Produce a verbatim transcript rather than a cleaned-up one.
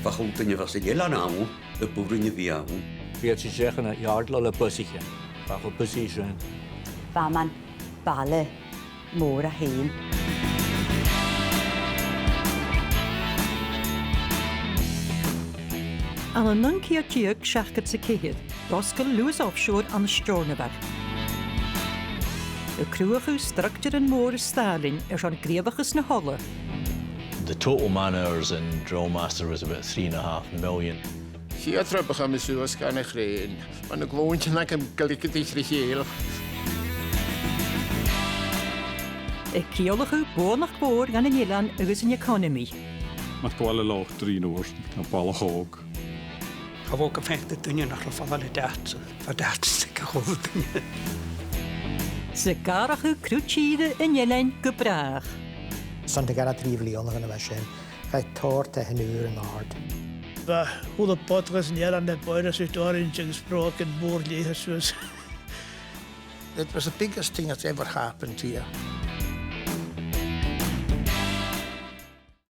Bha a h-uile duine a bha san eilean ann, a b' urrainn a bhith ann. Bha iad a' seasamh ann an yard leth le busaichean. Bha e cho busy sin. Bha e mar baile mòr fhèin. Ann an naoi ceud deug seachdad 's a ceithir, dh'fhosgail Lewis Offshore ann an Steòrnabhagh, a' cruthachadh structaran mòra stàilinn airson gnìomhachas na h-ola. The total man-hours in Drill Master was about three and a half million. A' chiad turas a chaidh mi suas gun a' chrèan, bha na glùintean agam gu leth ri chèile. A' ciallachadh buannachd mhòr dhan an eilean agus an economy. Mar ball a' lottery an uair sin, no balach òg. Cha mhòr gu faic thu duine nach robh falbh le dad-san, bha dad-san aig a h-uile duine. 'S a' gàireachdainn cruth-tìre an eilein gu bràth. 'S ann gu ceithir no trì bliadhna a bha sin, chaidh tòrr taighean ùra an àird. Bha a h-uile bodach san eilean le boireas is dorainnean agus brògan mòr leatha suas. It was the biggest thing that's ever happened here.